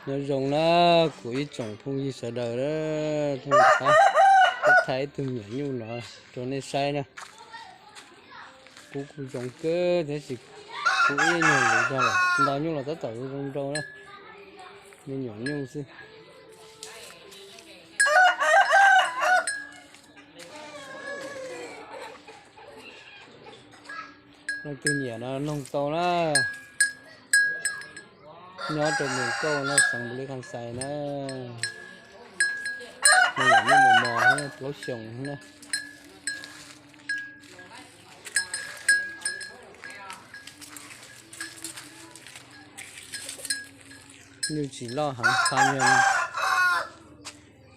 Nyob zoo na, kuv ib tsoom phooj ywg sawv daws, thaij ib tug me nyuam nyuj no rau nej saib na. Kub kuj zoo kawg thiab, tsis kub ib nyuag li, ntau nyuj los tab tom zoo zoo nraug na. Me nyuam nyuj xwb. Leej twg nyiam no noog tau na. Nyob rau Moos Kauj no, xeev Npaus Lis Khas Xais na. Me nyuam nyuj mos mos, plaub xyoos na. Nyuj tsis loj heev, pha nyuag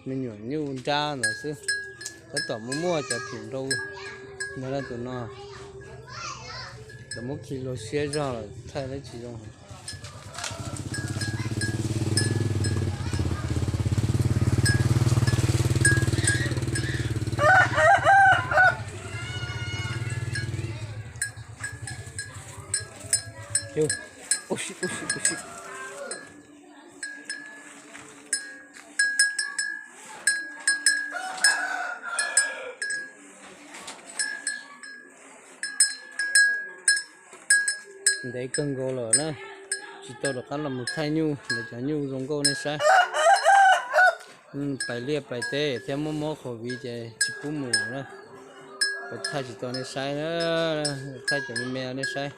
me nyuam nyuj nrab ntawd xwb. Tab tom muaj muaj cov phim nrau ntawd, tus no cov muab khi luag siab zog lawm, thaij tsis zoo. Ntev kawg nkaus lawm na, tsis tau rov qab los mus thaij nyuj, ntawm cov nyuj zoo nkauj nej saib. Pais liaj pais teb thiab muab mob covid ces tsis pub mus na, thaij tsis tau nej saib na, thaij cov me me nej saib.